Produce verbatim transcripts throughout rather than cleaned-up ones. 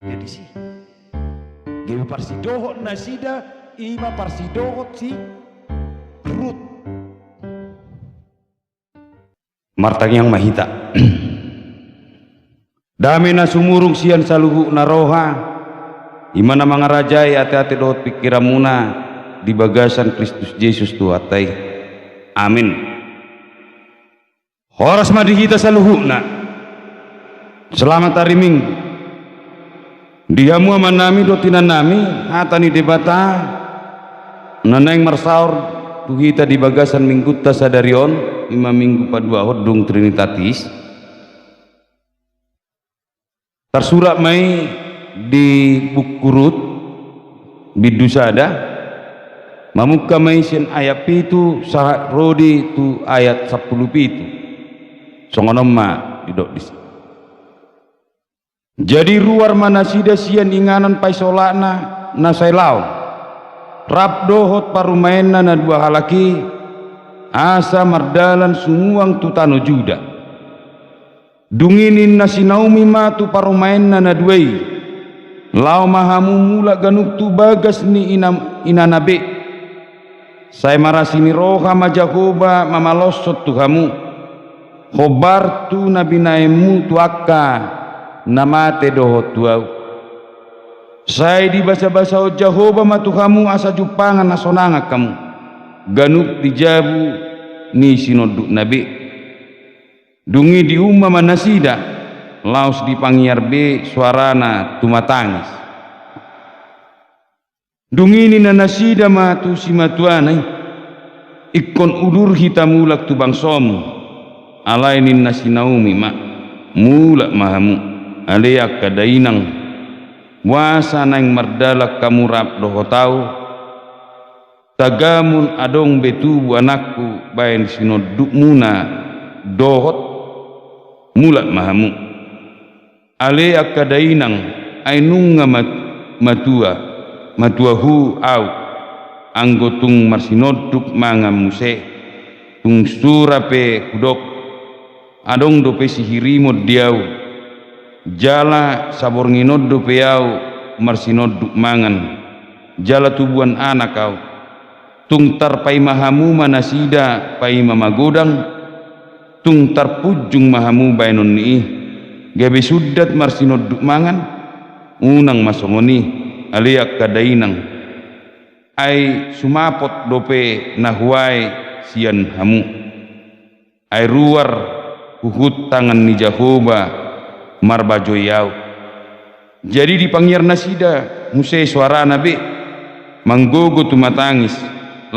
Jadi si gabe parsidohot nasida, ima parsidohot si Rut. Martangiang ma hita. Dame na sumurung sian saluhutna roha, ima na mangarajai ateate dohot pingkiranmuna di bagasan Kristus Jesus Tuhanta i. Amin. Horas ma di hita saluhutna. Selamat hari Minggu. Di hamu amanami dohot inanami, hata ni Debata na naeng marsaor tu hita di bagasan Minggunta sadari on, ima Minggu paduahon dung Trinitatis. Tarsurat ma i di buku Rut, bindu sada, mamungka ma i sian ayat pitu sahat ro di tu ayat sampulu pitu. Songon on ma didok disi. Jadi ruar ma nasida sian inganan paisolatna na sai laon, rap dohot parumaenna na dua halak i, asa mardalan sumuang tu tano Juda. Dung i ninna si Naomi ma tu parumaenna na dua i: Laho ma hamu mulak ganup tu bagas ni ina, inana be. Sai marasi ni roha ma Jahowa mamaloshon tu hamu, hombar tu na binahenmu tu angka na mate dohot tu ahu. Sai dibasabasahon Jahowa ma tu hamu asa jumpangan hasonangan hamu ganup di jabu ni sinondukna be. Dung i diumma ma nasida, laos dipangiar be soarana tumatangis. Dung i ninna nasida ma tu simatuana i: Ingkon udur hita mulak tu bangsomu. Alai ninna si Naomi ma: Mulak ma hamu, ale angka dainang, boasa naeng mardalan hamu rap dohot ahu? Tagamon adong be tubu anakku bahen sinondukmuna dohot? Mulak ma hamu, ale angka dainang, ai nunga mat-, matua, matuahu ahu, anggo tung marsinonduk mangan muse, tung sura pe hudok, adong dope sihirimon di ahu, jala sabornginon dope ahu marsinonduk mangan, jala tubuan anak ahu. Tung tarpaima hamu ma nasida paima magodang, tung tarpunjung ma hamu bahenon ni i, gabe sundat marsinonduk mangan? Unang ma songon i, ale angka dainang, ai sumapot dope na huae sian hamu. Ai ruar huhut tangan ni Jahowa marbajoi ahu. Jadi dipangiar nasida muse soarana be, manggogo tumatangis,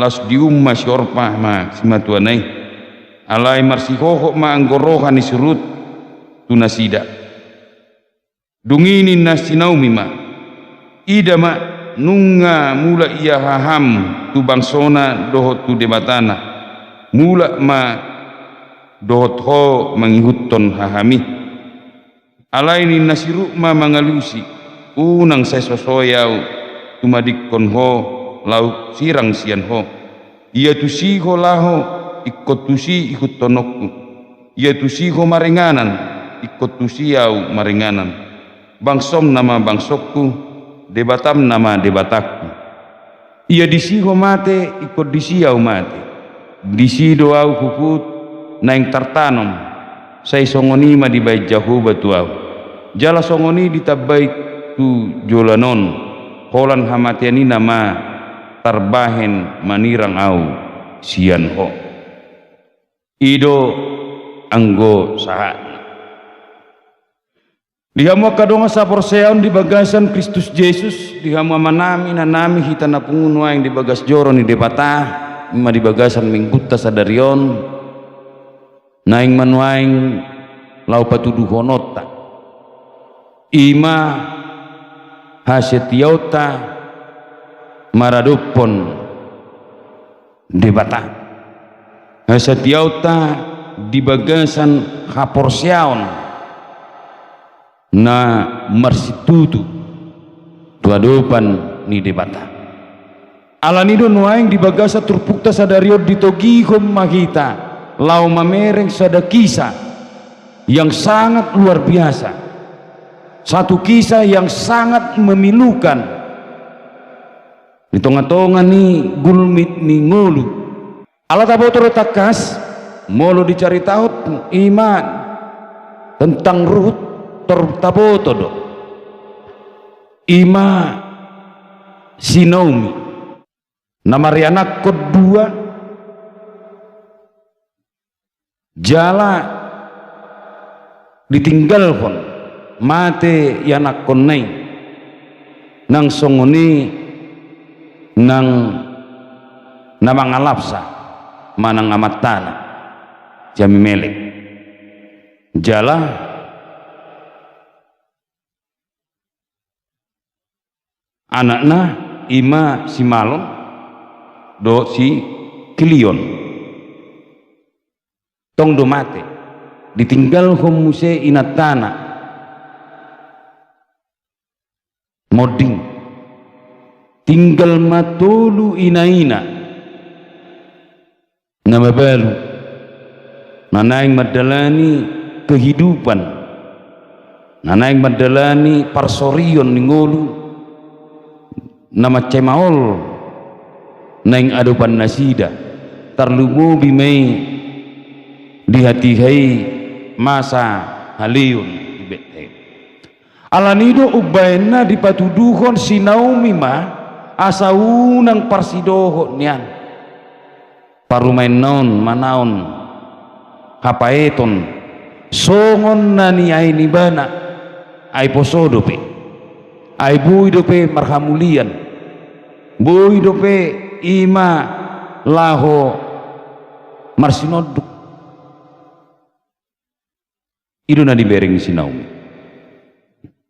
laos diumma si Orpa ma simatuana i. Alai marsihohot ma anggo roha ni si Rut tu nasida. Dung i ninna si Naomi ma: Ida ma, nunga mulak ia haham tu bangsona dohot tu Debatana. Mulak ma dohot ho mangihuthon haham i. Alai ninna si Rut ma mangalusi: Unang sai sosoi ahu tumadingkon ho laho sirang sian ho. Ia tusi ho laho, ingkon tusi ihuthononku. Ia tusi ho maringanan, ingkon tusi ahu maringanan. Bangsom nama bangsongku, Debatam nama Debatangku. Ia disi ho mate, ingkon disi ahu mate. Disi do ahu huhut naeng tartanom, sai songon i ma dibahen Jahowa tu ahu. Jala songon i ditambai tu joloan on, holan hamatean i nama tarbahen manirang ahu sian ho. I do anggo sahatna. Di hamu angka dongan saporseaon di bagasan Kristus Jesus, di hamu amanami, inanami, hita na pungu nuaeng di bagas joro ni Debata, ima di bagasan Minggunta sadari on, naeng ma nuaeng laho patuduhononta. Ima hasetiaonta maradophon Debata. Hasetiaonta di bagasan haporseaon na marsintutu tu adopan ni Debata. Alani do nuaeng di bagasan turpukta sadari on ditogihon ma hita laho mamereng sada kisah yang sangat luar biasa. Satu kisah yang sangat memilukan di tonga-tonga ni gulmit ni ngolu. Ala taboto do tangkas, molo dicaritahon i ma tentang Ruth, tor taboto do. I ma si Naomi, na marianakhon dua, jala ditinggalhon, mate ianakhonna i, nang songon i nang na mangalapsa manang amantana si Abimelek. Jala anakna i ma si Mahlon dohot si Kilion. Tong do mate, ditinggalhon muse inantana. Monding, tinggal ma tolu inaina na mabalu, na naeng mandalani kehidupan, na naeng mandalani parsorion ni ngolu na mansai maol naeng adopan nasida, tarlumobi ma i di hatiha i masa haleon di Betlehem. Alani do umbaenna dipatuduhon si Naomi ma asa unang parsidohot nian parumaenna on manaon hapaeton songon na niain ibana, ai poso dope, ai boi dope marhamulian, boi dope i ma laho marsinonduk. I do na dibereng si Naomi.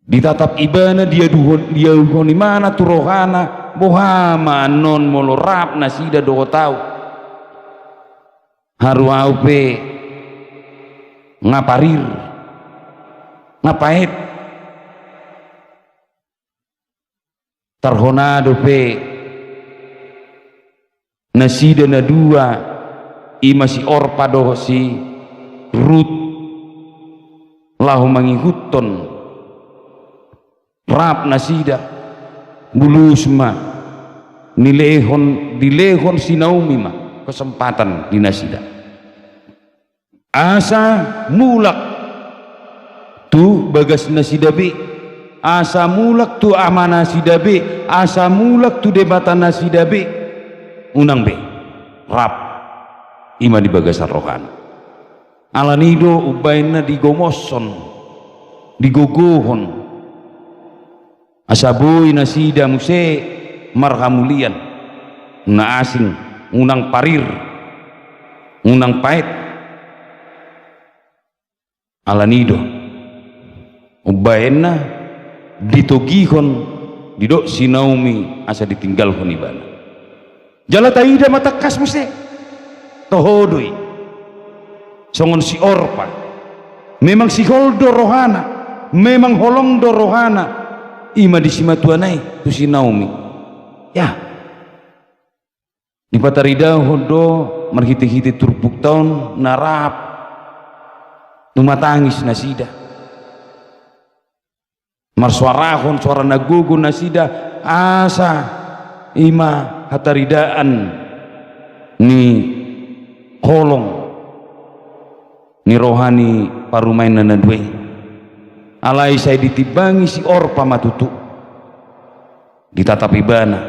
Ditatap ibana, diaduhon, diaduhon ibana tu rohana, boha ma annon molo rap nasida dohot ahu. Haru ahu pe nga parir, nga paet. Tarhona dope nasida na dua, i ma si Orpa dohot si Rut, laho mangihuthon rap nasida, bulus ma nilehon, dilehon si Naomi ma kesempatan di nasida. Asa mulak tu bagas nasida be, asa mulak tu ama nasida be, asa mulak tu Debata nasida be, unang be rap i ma di bagasan rohana. Alani do umbaenna digomoshon, digogohon, asa boi nasida muse marhamulian, unang asing, unang parir, unang paet. Alani do umbaenna ditogihon, didok si Naomi asa ditinggalhon ibana. Jala taida ma tangkas muse, toho do i. Songon si Orpa, memang sihol do rohana, memang holong do rohana, i ma di simatuana i tu si Naomi. Ya, dipataridahon do marhitehite turpukta on na rap tumatangis nasida, marsoarahon soara na gogo nasida, asa i ma hataridaan ni holong ni roha ni parumaenna na dua i. Alai sai ditimbangi si Orpa ma tutu, ditatap ibana,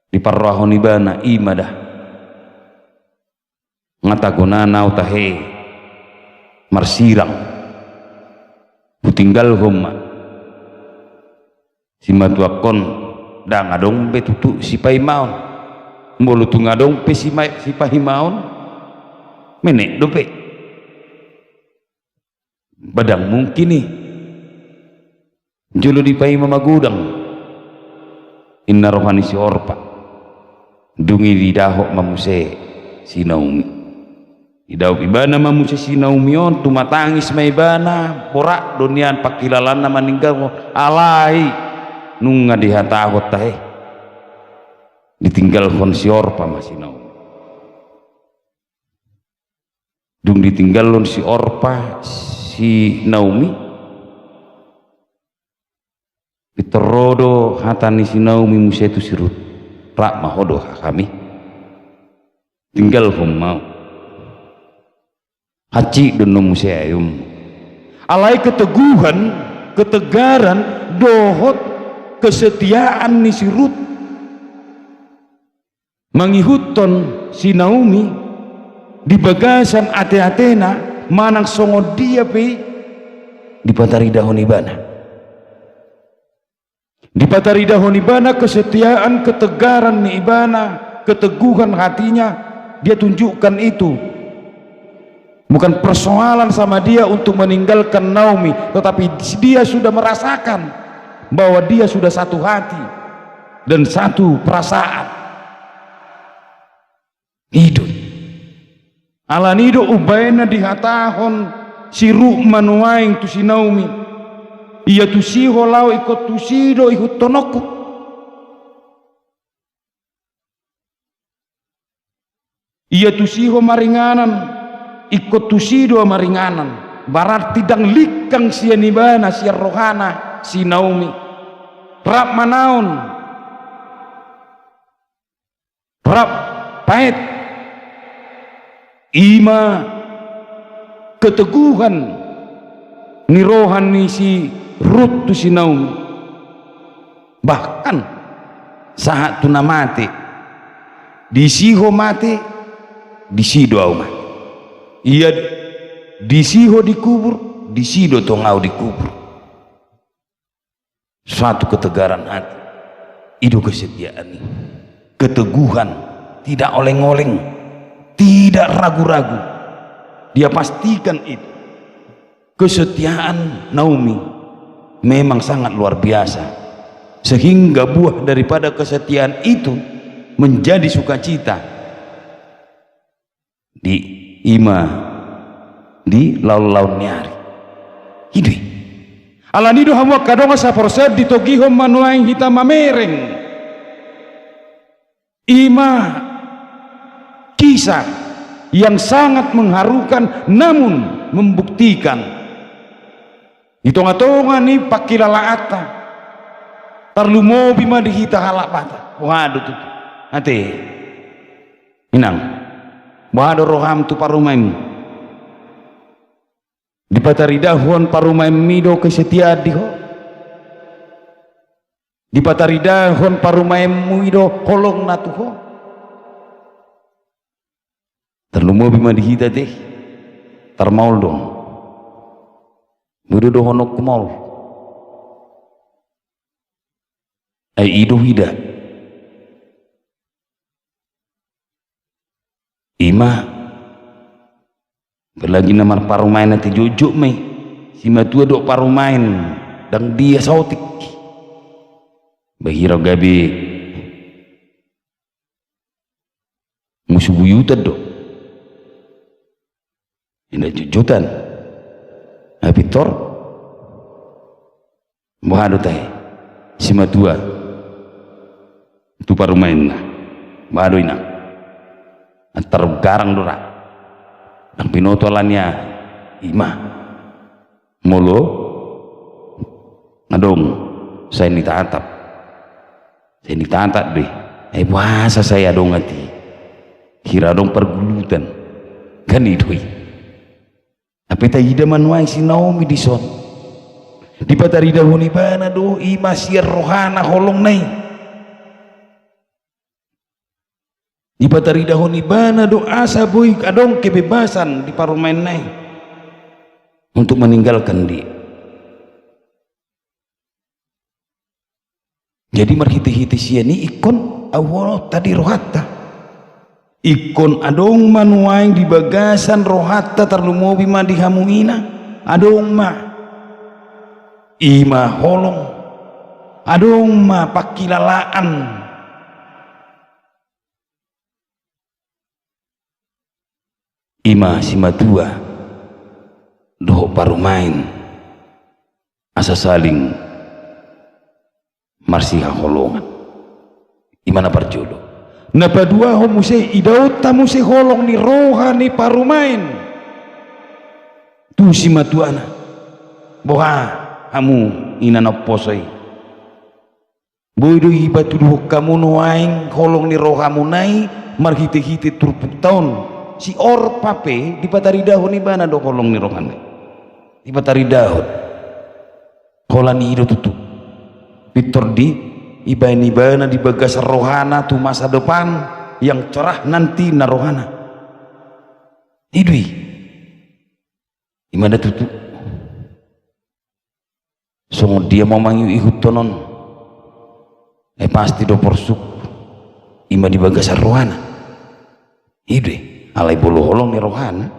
diparrohahon ibana, i ma da. Nga tagonan ahu tahe marsirang, hutinggalhon ma simatuangkon. Ndang adong be tutu sipaimaon. Molo tung adong pe sima-, sipaimaon, menek dope. Ba ndang mungkin i. Jolo dipaima magodang, inna roha ni si Orpa. Dung i didahot ma muse si Naomi. Didahot ibana ma muse si Naomi on, tumatangis ma ibana, borat do nian pangkilalaanna maninggalhon, alai nunga dihatahon tahe, ditinggalhon si Orpa ma si Naomi. Dung ditinggalhon si Orpa si Naomi, hata ni si Naomi muse tu si Rut, "Rap ma ho do hami, tinggalhon ma au. Hansit do annon muse aeum." Alai keteguhan, ketegaran, dohot kesetiaan ni si Rut mangihuthon si Naomi di bagasan ate-atena manang songon dia pe i dipataridahon ibana. Dipataridahon ibana kesetiaan, ketegaran ni ibana, keteguhan hatinya, dia tunjukkan itu. Bukan persoalan sama dia untuk meninggalkan Naomi, tetapi dia sudah merasakan bahwa dia sudah satu hati dan satu perasaan. I do i. Alani do umbahen na dihatahon si Rut ma nuaeng tu si Naomi, "Ia tusi ho laho, ingkon tusi do ihuthononku. Ia tusi ho maringanan, ingkon tusi do au maringanan." Berarti ndang lingkang sian ibana, sian rohana si Naomi. Rap manaon, rap paet. I ma keteguhan ni roha ni si Rut tu si Naomi. Bahkan sahat tu na mate, "Disi ho mate, disi do au mate. Ia disi ho dikubur, disi do tong au dikubur." Suatu ketegaran hati. I do kesetiaan i. Keteguhan, tidak oleng-oleng, tidak ragu-ragu. Dia pastikan itu. Kesetiaan Naomi memang sangat luar biasa. Sehingga buah daripada kesetiaan itu menjadi sukacita. Di, i ma di laon-laon ni ari. I do i. Alani do hamu angka dongan saporseaon, ditogihon ma nuaeng hita mamereng. I ma kisah yang sangat mengharukan namun membuktikan. Di tonga-tonga ni pangkilalaanta, tarlumobi ma di hita halak Batak. Boha do tutu? Ate, inang, boha do roham tu parumaenmu? Dipataridahon parumaenmi do kesetiaan di ho? Dipataridahon parumaenmu i do holongna tu ho? Tarlumobi ma di hita ate. Tar maol do. Boi do dohononku maol. Ai i do huida. I ma. Apalagi na marparumaen ate, jotjot ma i. Simatua dohot parumaen, ndang dia saotik. Ba hira gabe musu buyutan do. Inda jotjotan. Ai pintor. Boha do tahe simatua tu parumaenna? Boha do inang? Antar garang do ra. Ndang binoto alani aha. I ma. Molo adong sai nitatap. Sai nitatap do i. Ai boasa sai adong ate? Hira adong pargulutan. Kan i do i. Hape taida ma nuaeng si Naomi dison. Dipataridahon ibana do i ma sian rohana holongna i. Dipataridahon ibana do asa boi adong kebebasan di parumaenna i untuk meninggalkan dia. Jadi marhitehite sian i ingkon ahu ho tadi rohanta. Ingkon adong ma nuaeng di bagasan rohanta, tarlumobi ma di hamu ina, adong ma. I ma holong, adong ma pangkilalaan. I ma simatua dohot parumaen asa saling marsihaholongan. I ma na parjolo. Na paduahon muse, idaonta muse holong ni roha ni parumaen tu simatuana. Boha hamu ina na umposo i? Boi do dipatuduhon hamu nuaeng holong ni rohamuna i marhite-hite turpukta on. Si Orpa pe dipataridahon ibana do holong ni rohana i. Dipataridahon. Holan i do tutu. Pintor di, ibaen ibana di bagasan rohana tu masa depan yang cerah nanti na rohana. I do i. Ima da tutu. Songon dia ma mangihuthon on. Eh, pasti do porsuk. Ima di bagasan rohana. I do i. Alai molo holong ni rohana.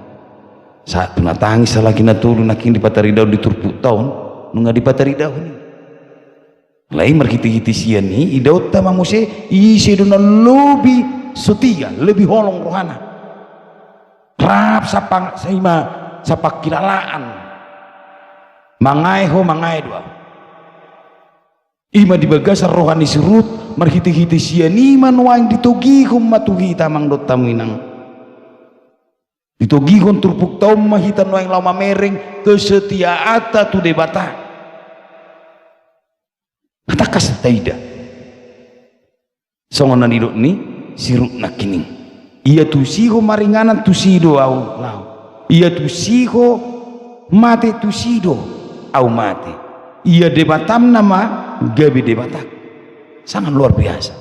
Sahat tu na tangis halak i na tolu nangkin dipataridahon di turpukta on. Nunga dipataridahon i. Alai marhite-hite sian i, idaonta ma muse, ise do na lobi setia, lobi holong rohana. Rap sapang, saima sapangkilalaan. Mangae ho, mangae do ahu. Ima di bagasan roha ni si Rut, marhite-hite sian i ma nuaeng ditogihon ma tu hita amang dohot hamu inang. Ditogihon turpukta on ma hita nuaeng laho mamereng kesetiaanta tu Debata. Tangkas taida. Songon na nidok ni si Rut nangkining. Ia tusi ho maringanan, tusi do ahu laho. Ia tusi ho mate, tusi do ahu mate. Ia Debatam nama gabe Debatak. Sangat luar biasa.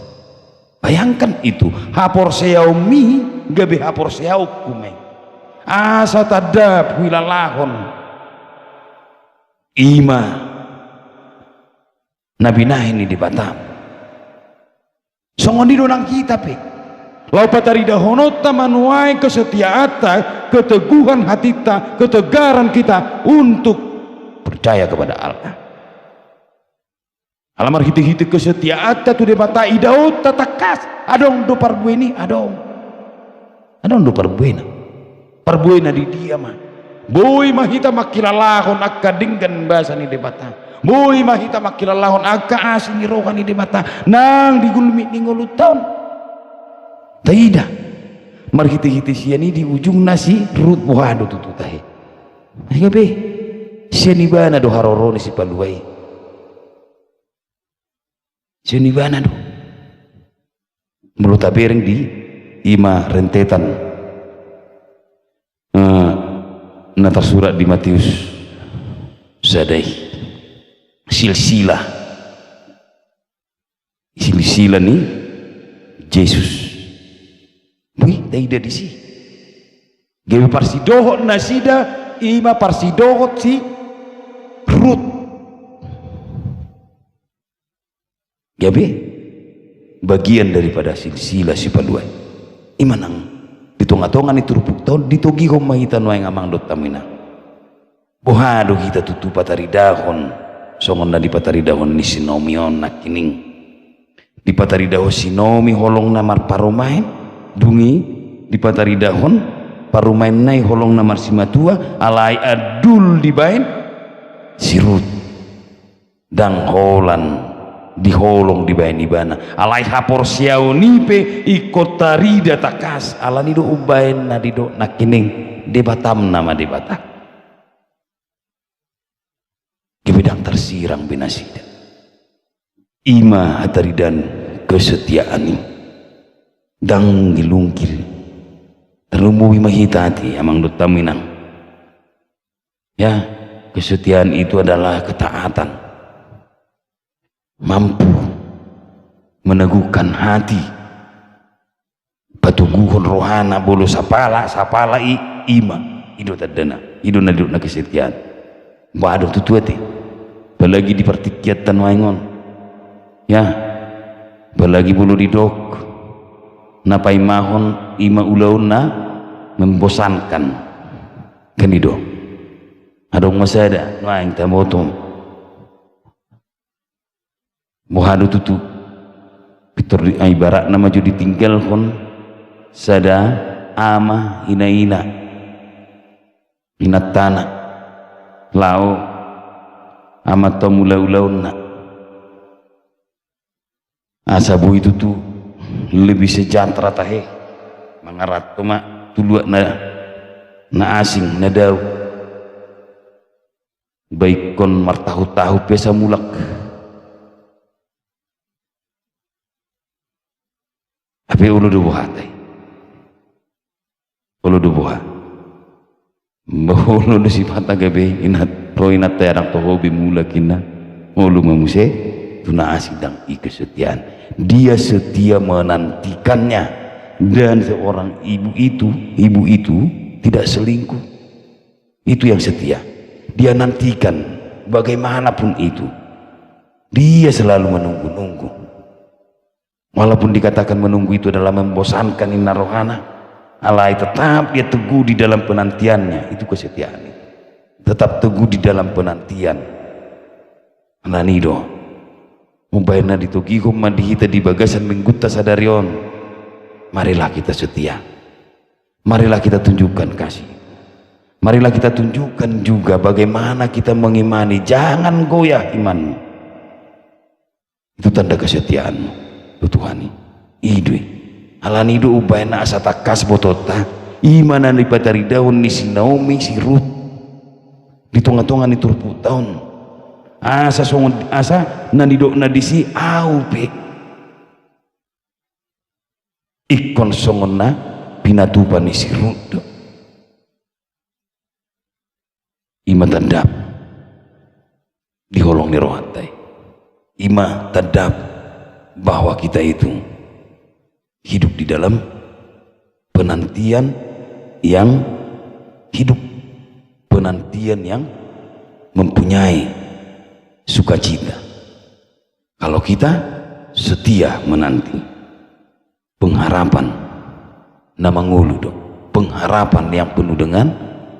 Bayangkan itu, haporseaonmi gabe haporseaonku ma i. Asa tanda huilalahon. Ima na binahen ni Debata. Songon i do nang hita pe. Laho pataridahononta ma nuaeng kesetiaanta, keteguhan hatinta, ketegaran kita untuk percaya kepada Allah. Ala marhite-hite kesetiaanta tu Debata, idaonta tangkas, adong do parbuena i, adong. Adong do parbuena. Parbuena di dia ma. Boi ma hita mangkilalahon angka denggan basa ni Debata. Boi ma hita mangkilalahon angka asi ni roha ni Debata. Nang di gulmit ni ngolunta on. Taida. Marhite-hite sian i di ujungna si Rut boha do tutu tahe. Ai gabe. Sian ibana do haroro ni sipalua i. Sian ibana do. Molo tabereng di ima rentetan, eh, na tarsurat di Matius sada i. Silsilah. Silsilah ni Jesus. Boi, taida disi. Gabe parsidohot nasida, ima parsidohot si Rut. Gabe bagian daripada silsilah sipalua i. Ima nang di tonga-tonga ni turpukta on ditogihon ma hita nuaeng amang dohot hamu inang. Boha do hita tutu pataridahon songon na dipataridahon ni si Naomi on nangkining. Dipataridahon si Naomi holongna marparumaen, dung i dipataridahon parumaenna i holongna marsimatua, alai andul dibaen si Rut. Ndang holan diholong dibaen ibana. Alai haporseaon i pe ingkon tarida tangkas. Alani do umbaen na didok nangkining, Debatam nama Debata. Gabe ndang tarsirang be nasida. Ima hataridaan kesetiaan i. Ndang dilungkil. Tarlumobi ma hita ate amang dohot hamu inang. Ya, kesetiaan itu adalah ketaatan. Mampu meneguhkan hati. Patoguhon rohana molo sapala, sapala i, ima. I do tandana. I do na didokna kesetiaan. Boha do tutu ate. Apalagi di partingkianta nuaeng on. Ya. Apalagi molo didok na paimahon ima ulaonna membosankan. Kan i do. Adong ma sada nuaeng taboto. Boha do tutu. Pintor di, ah, ibaratna ma jo ditinggalhon sada ama inaina, inantana, laho amanta on mangula ulaonna. Asa boi tutu lebih sejahtera tahe, mangaranto ma tu luat na, na asing, na dao. Ba ingkon martahun-tahun pe asa mulak. Pe olo do boha hata i. Olo do boha. Molo do sipata gabe inat ro inat ta adang toho be mulak inna. Olo ma muse tu na asing dang i kesetiaan. Dia setia menantikannya. Dan seorang ibu itu, ibu itu tidak selingkuh. Itu yang setia. Dia nantikan bagaimanapun itu. Dia selalu menunggu-nunggu. Walaupun dikatakan menunggu itu adalah membosankan inna rohana, alai tetap dia teguh di dalam penantiannya, itu kesetiaan itu. Tetap teguh di dalam penantian. Alani do. Umbahen na ditogihon ma di hita di bagasan minggunta sadari on. Marilah kita setia. Marilah kita tunjukkan kasih. Marilah kita tunjukkan juga bagaimana kita mengimani. Jangan goyah imanmu. Itu tanda kesetiaanmu tu Tuhan i. I do i. Alani do umbahen na asa tangkas botonta. I ma na nipataridahon ni si Naomi si Rut. Di tonga-tonga ni turpukta on. Asa songon, asa na nidokna disi au pe. Ingkon songon na pinatupa ni si Rut do. I ma tanda di holong ni rohanta i. I ma tanda bahwa kita itu hidup di dalam penantian yang hidup, penantian yang mempunyai sukacita. Kalau kita setia menanti, pengharapan na mangolu do, pengharapan yang penuh dengan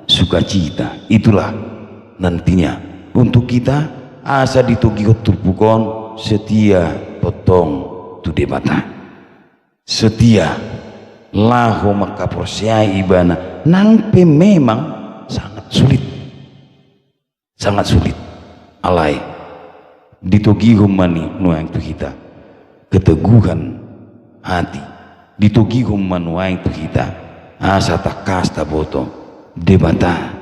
sukacita. Itulah nantinya untuk kita asa ditogihon turpuk on setia tongtong tu Debata. Setia laho mangkaporseai Ibana nang pe memang sangat sulit. Sangat sulit. Alai ditogihon ma nuaeng tu hita keteguhan hati. Ditogihon ma nuaeng tu hita asa tangkas taboto Debata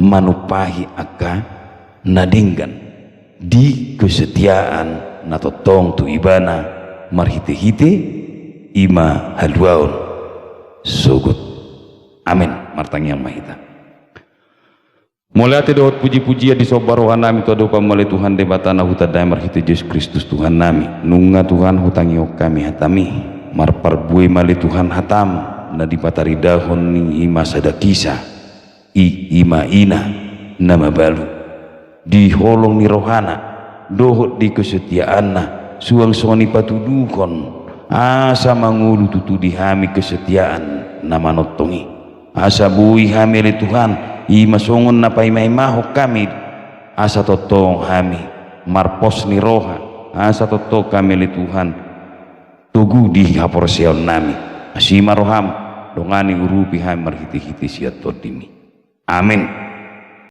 manumpahi angka na denggan di kesetiaan na tongtong tu Ibana marhite-hite i ma haluaon sogot. Amen. Martangiang ma hita. Mauliate dohot puji-pujian disomba rohanami tu adopanMu ale Tuhan Debata na hutanda i marhite Jesus Kristus Tuhannami. Nunga Tuhan hutangihon hami hataMi. Marparbue ma ale Tuhan hataM na dipataridahon i ma sada kisah. I, i ma ina na mabalu. Di holong ni rohana dohot di kesetiaanna suang songon i patuduhon asa mangolu tutu di hami kesetiaan na manongtong i. Asa boi hami ale Tuhan, i ma songon na paima-imahon hami, asa tongtong hami marpos ni roha, asa tongtong hami ale Tuhan togu di haporseaonnami. Asi ma rohaM, dongani urupi hami marhite-hite sian TondiMi. Amen.